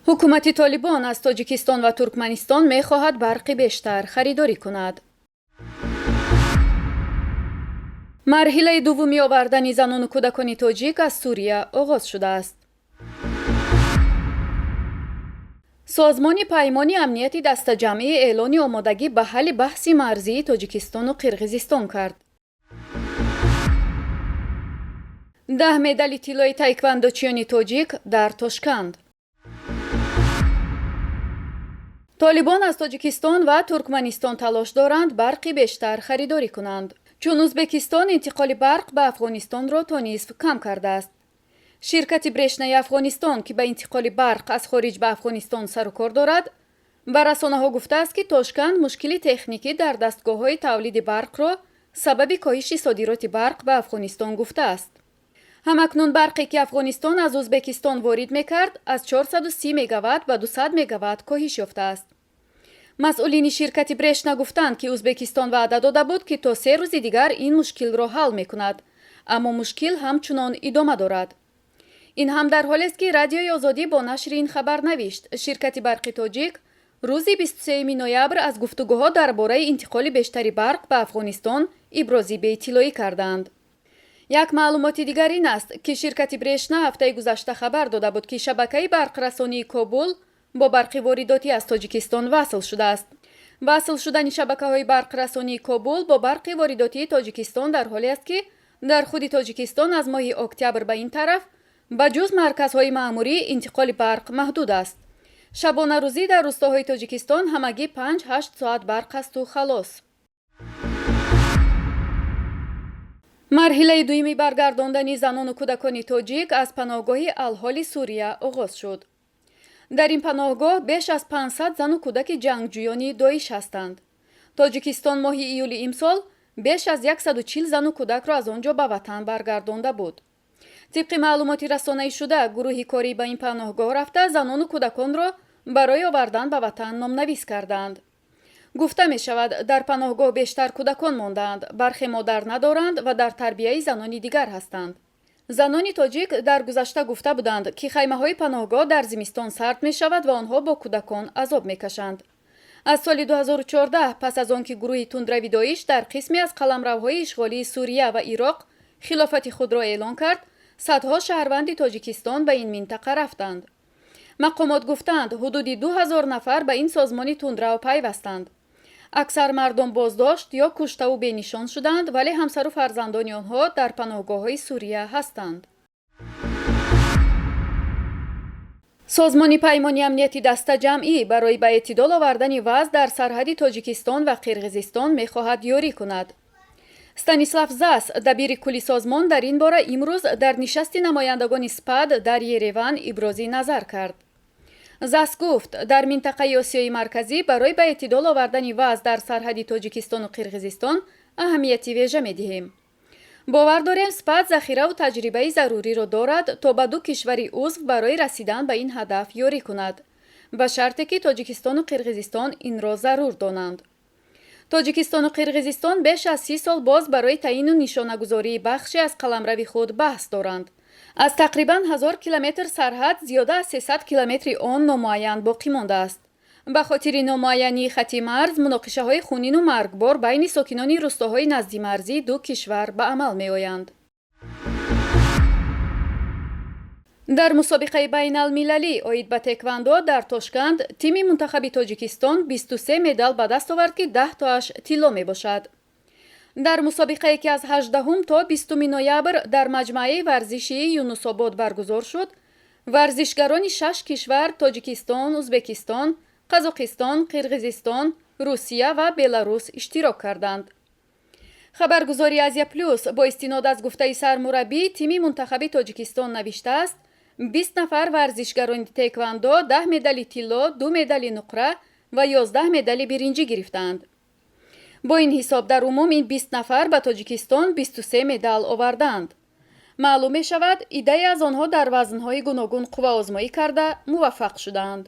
Ҳукумати Толибон аз Тоҷикистон ва Туркманистон мехоҳад барқи бештар харидорӣ кунад. Марҳилаи дуввуми овардани занону кӯдакони тоҷик аз Сурия оғоз шудааст. Созмони Паймони амнияти дастаҷамъӣ эълони омодагӣ ба ҳалли баҳси марзии Тоҷикистону Қирғизистон кард. 10 медали тиллои таеквандочиёни тоҷик дар Тошканд. Толибон аз Тоҷикистон ва Туркманистон талош доранд барқи бештар харидорӣ кунанд, чун Ӯзбекистон интиқоли барқ ба Афғонистонро то нисф кам кардааст. Ширкати Брешнаи Афғонистон, ки ба интиқоли барқ аз хориҷ ба Афғонистон сару кор дорад, ба расонаҳо гуфтааст, ки Тошканд мушкили техникӣ дар дастгоҳҳои тавлиди барқро сабаби коҳиши содироти барқ ба Афғонистон гуфтааст. Ҳамакнун барқе, ки Афғонистон аз Ӯзбекистон ворид мекард, аз 430 мегаватт ба 200 мегаватт коҳиш ёфтааст. Масъулини ширкати Брешна гуфтанд, ки Ӯзбекистон ваъда дода буд, ки то 3 рӯзи дигар ин мушкилро ҳал мекунад, аммо мушкил ҳамчунон идома дорад. Ин ҳам дар ҳолест, ки Радиои Озодӣ бо нашри ин хабар навишт: ширкати барқи тоҷик рӯзи 23 ноябр аз гуфтугӯҳо дар бораи интиқоли бештари барқ ба Афғонистон ибрози беиттилоӣ карданд. Як маълумоти дигар ин аст, ки ширкати Брешна ҳафтаи гузашта хабар дода буд, ки шабакаи барқрасонии Кобул бо барқи воридотӣ аз Тоҷикистон васл шудааст. Васл шудани шабакаҳои барқрасонии Кобул бо барқи воридотии Тоҷикистон дар ҳоле аст, ки дар худи Тоҷикистон аз моҳи октябр ба ин тараф ба ҷуз марказҳои маъмурӣ интиқоли барқ маҳдуд аст. Шабонарӯзӣ дар рӯстоҳои Тоҷикистон ҳамагӣ 5-8 соат барқ асту халос. Марҳилаи дуюми баргардондани занону кӯдакони тоҷик аз паноҳгоҳи Алҳоли Сурия оғоз шуд. Дар ин паноҳгоҳ беш аз 500 зану кӯдаки ҷангҷӯёни Доиш ҳастанд. Тоҷикистон моҳи июли имсол беш аз 140 зану кӯдакро аз он ҷо ба ватан баргардонда буд. Тибқи маълумоти расонаишуда, гурӯҳи корӣ ба ин паноҳгоҳ рафта, занону кӯдаконро барои овардан ба ватан номнавис карданд. Гуфта мешавад, дар паноҳгоҳ бештар кӯдакон мондаанд, бархе модар надоранд ва дар тарбияи занони дигар ҳастанд. Занони тоҷик дар гузашта гуфта буданд, ки хаймаҳои паноҳгоҳ дар зимистон сард мешавад ва онҳо бо кӯдакон азоб мекашанд. Аз соли 2014, пас аз он ки гурӯҳи тундрави Доиш дар қисме аз қаламравҳои ишғолии Сурия ва Ироқ хилофати худро эълон кард, садҳо шаҳрванди Тоҷикистон ба ин минтақа рафтанд. Мақомот гуфтанд, ҳудуди 2000 нафар ба ин созмони тундрав пайвастанд. Аксар мардум боздошт ё куштаву бенишон шуданд, вале ҳамсару фарзандони онҳо дар паноҳгоҳҳои Сурия ҳастанд. Созмони Паймони амнияти дастаҷамъӣ барои ба эътидол овардани вазъ дар сарҳади Тоҷикистон ва Қирғизистон мехоҳад ёрӣ кунад. Станислав Зас, дабири кулли созмон, дар ин бора имрӯз дар нишасти намояндагони СПАД дар Ереван ибрози назар кард. Зас гуфт, дар минтақаи Осиёи Марказӣ барои ба эътидол овардани вазъ дар сарҳади Тоҷикистону Қирғизистон аҳамияти вежа медиҳем. Бовар дорем, СПАД захираву таҷрибаи заруриро дорад, то ба ду кишвари узв барои расидан ба ин ҳадаф ёрӣ кунад, ба шарте ки Тоҷикистону Қирғизистон инро зарур донанд. Тоҷикистону Қирғизистон беш аз 30 сол боз барои таъину нишонагузории бахше аз қаламрави худ баҳс доранд. Аз тақрибан 1000 километр сарҳад зиёда аз 300 километри он номуайян боқӣ мондааст. Ба хотири номуайянии хати марз муноқишаҳои хунину маргбор байни сокинони рӯстоҳои наздимарзии ду кишвар ба амал меоянд. Дар мусобиқаи байналмилалӣ оид ба теквандо дар Тошканд тими мунтахаби Тоҷикистон 23 медал ба даст овард, ки 10 тоаш тилло мебошад. Дар мусобиқае, ки аз 18 то 20 ноябр дар маҷмӯаи варзишии Юнусобод баргузор шуд, варзишгарони шаш кишвар Тоҷикистон, Ӯзбекистон, Қазоқистон, Қирғизистон, Русия ва Беларус иштирок карданд. Хабаргузории Азия Плюс бо истинод аз гуфтаи сармураббии тими мунтахаби Тоҷикистон навиштааст: 20 нафар варзишгарони теквандо 10 медали тилло, 2 медали нуқра ва 11 медали биринҷӣ гирифтаанд. Бо ин ҳисоб дар умум ин 20 нафар ба Тоҷикистон 23 медал овардаанд. Маълум мешавад, иддае аз онҳо дар вазнҳои гуногун қувваозмоӣ карда муваффақ шудаанд.